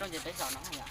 Ces peb zaum no yom.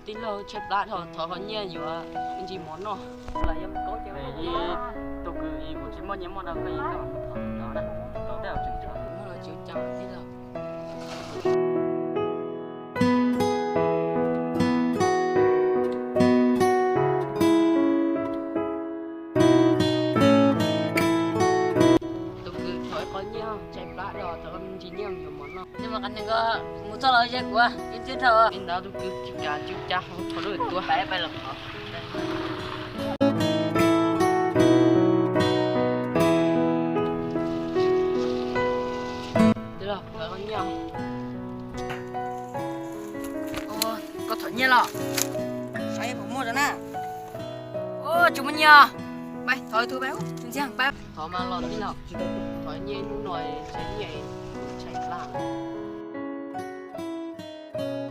Tij laug, tshaib plab dhau, thov qhov nyiaj yuav me ntsis mov noj. Tus kwv, kuv tsis muaj nyiaj muaj no, koj yuav coj mus thov no na, koj tej zaum tseem tshuav. Muaj los tsis ua cas tij laug. Tus kwv, thov ib qho nyiaj, tshaib plab dhau, thov me ntsis nyiaj yuav mov noj. Nws mas qas nws ko mus txog los ze kuv, ntxim ntxim dhau. Li ntawd tus kwv tsis kam tsis ua cas, thov lub tua. Pais, pais los qhov. Tij laug, thov nyiaj. Koj thov nyiaj los? Saib puas muaj rau na. Tsis muaj nyiaj. Pais thov ib tug pais, ntxiag pais. Thov mas los tij laug, thov nyiaj hnub no, ntshe nyiaj tshaib plab.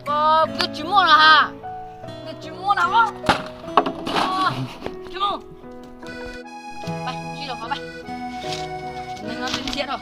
Koj twb tsis muaj na ha, twb tsis muaj na os. Tsis muaj. Pais, sib los qhov pais. Neeg no twb thiab dhau.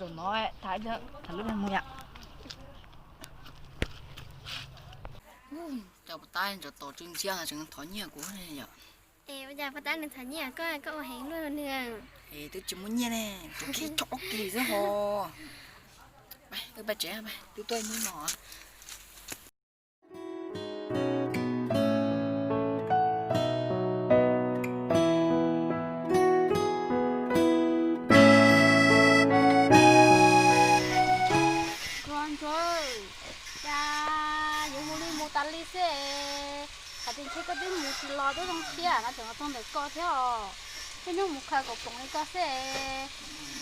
Zaum no tham, tham lub neej mus yom. Cov pov tab ntawd tos tsw ntxiab los tseem thov nyiaj kuv ne yom. Es ua cas pov tab nws thov nyiaj koj, koj ua heev luaj nws? Es twb tsis muaj nyiaj ne, tsuas khib choj kis xwb ho. Pais, wb pais tsev, twb tuaj ib hnub no. Ntsuag, cas yuav mus li mus tas li xwb. Hais tias ntshe koj twb mus tsis los twb zoo thiab no tseem los txog ntawm koj thiab os. Niaj hnub mus khaws kaum poom li koj xwb.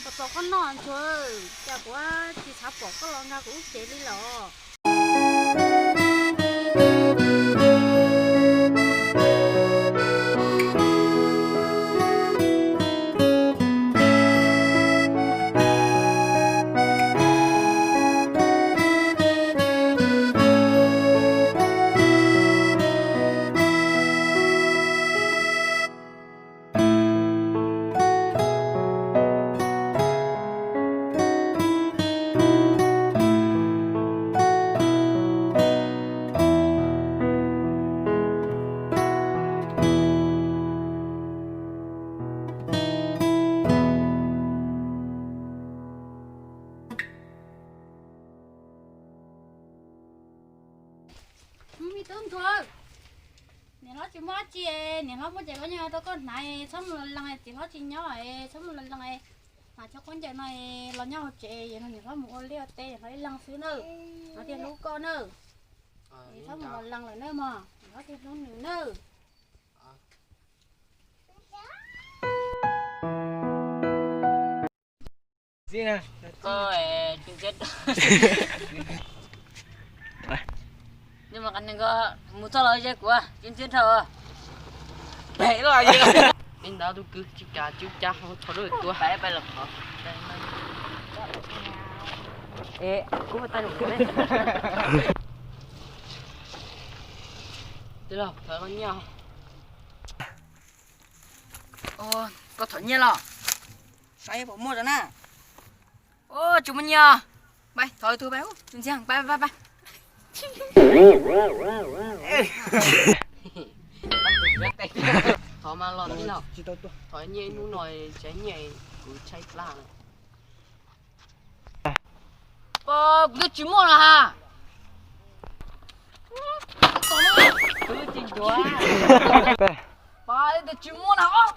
Tos tos koj noj Ntsuag, cas kuv tsis xav pom koj los nkag kuv lub tsev li los. Niam hlob tsis muaj dab tsi, niam hlob muaj ces koj nyob tau koj hnav, txhob mus los lees, txiv hlob tsis nyob, txhob mus los lees. Hnav cov khaub ncaws no los nyob hauv tsev, niam hlob mus ua liaj ua teb, niam hlob ib leeg xwb nawb. Niam hlob thiaj hlub koj nawb. Txhob mus los lees lawm nawb mog, niam hlob thiaj hlub nws nawb. Mus txog los ze kuv tsis ntxhiab dhau. Peb ntawd tus kwv tsis cas tsis cas ho thov lub tua. Koj thov nyiaj los? Saib puas muaj rau na. Tsis muaj nyiaj. Pab thov tus pab, tus ntxiag pab pab pab. Thov mas los tij laug, thov nyiaj ib hnub no tsam nyiaj kuv tshaib plab lawm. Pab, kuv twb tsis muaj na ha. Pab, twb tsis muaj na os.